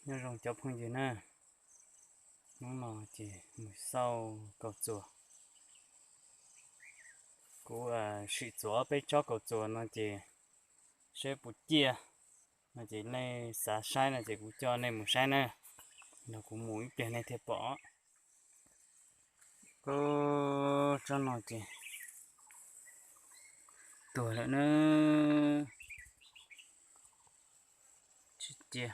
Nyob zoo cov phooj ywg na, hnub no ces mus xauj kaus txuas. Kuv sim txuas ob peb tsob kaus txuas no ces saib puas ciaj. No ces nej xav saib no ces kuv coj nej mus saib na. Los kuv mus ib pliag nej thiaj pom. Tsob no ces tuag lawm na. Tsis cia.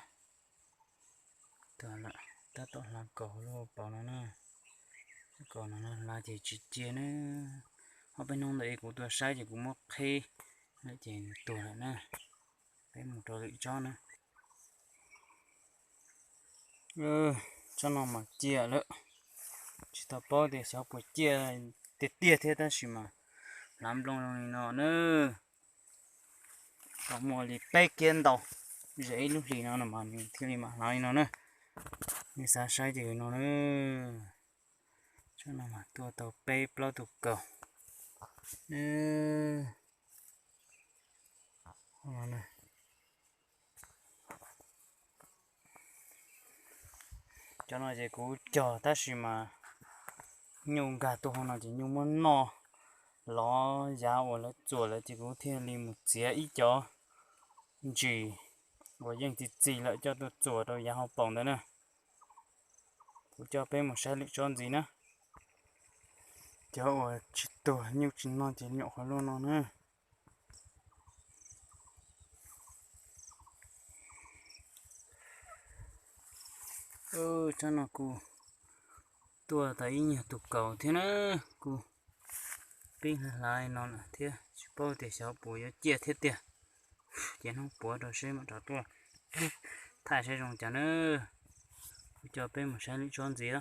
Tuag lawm, tab tom hlav kaus lub hauv paus no na. Kaus no hlav ces tsis cia na. Ob peb hnub ntawd kuv tuaj saib ces kuv muab qhib lawm ces nws tuag lawm na. Peb mus rau lwm tsob na. Tsob no mas ciaj lawm. Tsis tau paub tias xyov puas ciaj tiag tiag thiab tab sis mas hlav nplooj zoo li no na. Tau muaj li peb kiab ntau, ze ib lub hlis no no mas nws thiaj li mam hlav li no na. Nej xav saib ces no na. Tsob no mas tuaj tau peb plaub tug kaus. Cov no ces kuv cog tab sis mas nyuj nkag tuaj hauv no ces nyuj muab noj lov yav uas lawv txuas lawm ces kuv thiaj li mus txiav ib cov ntsis uas yeej txi txiv lawm coj tuaj txuas rau yav hauv paus ntawd na. Kuv coj peb mus saib lwm tsob ntxiv na. Cov uas tsis tuag nyuj tsis noj ces nyuam qhuav luaj no na. Tsob no kuj tuaj tau ib nyuag tus kaus thiab na, kuj pib hlav hlav no lawm thiab tsis paub tias xyov puas yuav ciaj thiab tiag. Ces hnub puav rau seb mam rov tuaj thaij saib zoo cas na. Kuv coj peb mus saib lwm tsob ntxiv.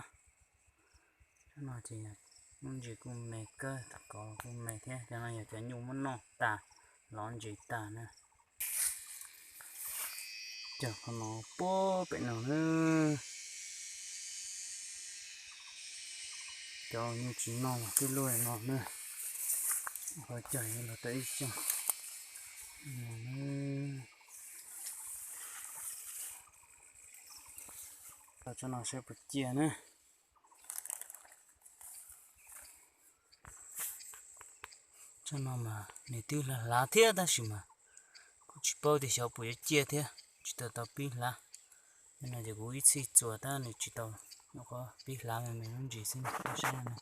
Tsob no ces lub ntsis kuj me kawg, tus kaus kuj me thiab, cov no yog cov nyuj muab noj tas, lov ntsis tas na. Cog qhov no puag pem no na. Cov nyuj tsis noj los twb luaj no na. Qhov cog los tau ib xyoos. Tsob no saib puas ciaj na. Tsob no mas nws twb hlav hlav thiab tab sis mas kuj tsis paub tias xyov puas yuav ciaj thiab, tsis tau tau pib hlav. Cov no ces kuv ib txhij txuas tab nws tsis tau, nyuam qhuav pib hlav me me lub ntsis xwb, saib no.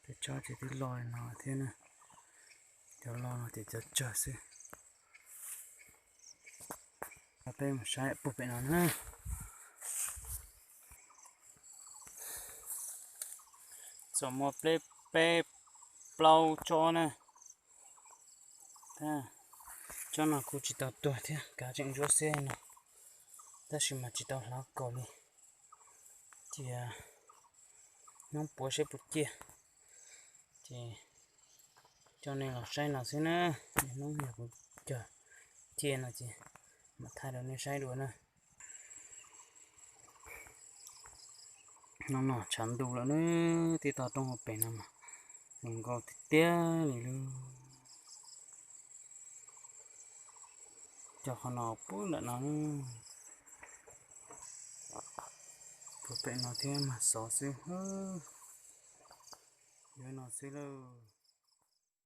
Tej tsob ces twb loj li no thiab na, cov loj no ces cov tsawg xwb. Peb mus saib puag pem no na. Txawm muaj peb, peb plaub tsob na. Tsob no kuj tsis tau tuag thiab, kav tseem ntsuab xiab no, tab sis mas tsis tau hlav kaus li. Cia hnub puav seb puas ciaj, ces coj nej los saib no xwb na. Hnub yog kuv cog ciaj no ces mam thaij rau nej saib dua na. Hnub no tshav ntuj lawm na, tib toj roob hauv pes no mas zoo nkauj tiag tiag li lub. Cog qhov no puag nram no, puag pem no thiab mas xov xwb, yuav no xwb lauj.